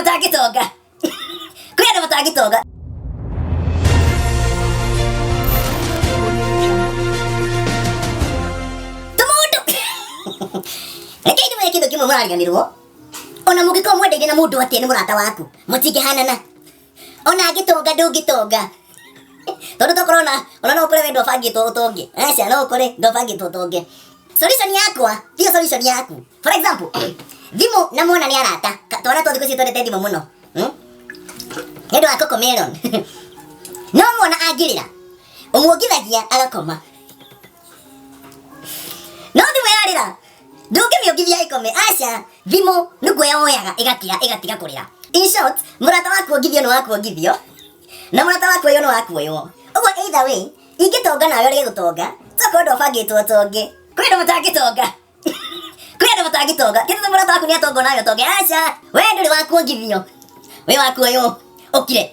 Matangĩtonga, kwĩ andũ matangĩtonga. Tũmũndũ, rekei ndĩmwĩre kĩndũ kĩmwe mũrariganĩrwo. Ona mũngĩkorwo mwendaine na mũndũ atĩa, nĩ mũrata waku, mũtingĩhanana. Ona angĩtonga, ndũngĩtonga, tondũ tokorwo ona no ũkore we ndwabangĩtwo ũtonge. Aca, no ũkore ndwabangĩtwo ũtonge. Solution yakwa tiyo solution yaku. For example, thimũ na mwana nĩ arata. Twana twa thikũ ici twendete thimũ mũno, Nĩ ũndũ wa Cocomelon. No mwana angĩrĩra, ũmuongithagia agakoma. No thimũ yarĩra, ndũngĩmĩongithia ĩkome. Aca, thimũ nĩ kuoya woyaga ĩgakira, ĩgatiga kũrĩra. In short, mũrata wa kuongithio nĩ wa kuongithio, na mũrata wa kuoywo nĩ wa kuoywo. Ũguo either way, ingĩtonga nawe ũrege gũtonga, tokorwo ndwabangĩtwo ũtonge. Kwĩ andũ matangĩtonga, kwĩ andũ matangĩtonga. Kĩndũ mũrata waku nĩ atonga, nawe ũtonge? Aca, we ndũrĩ wa kuongithio, wĩ wa kuoywo ũkire.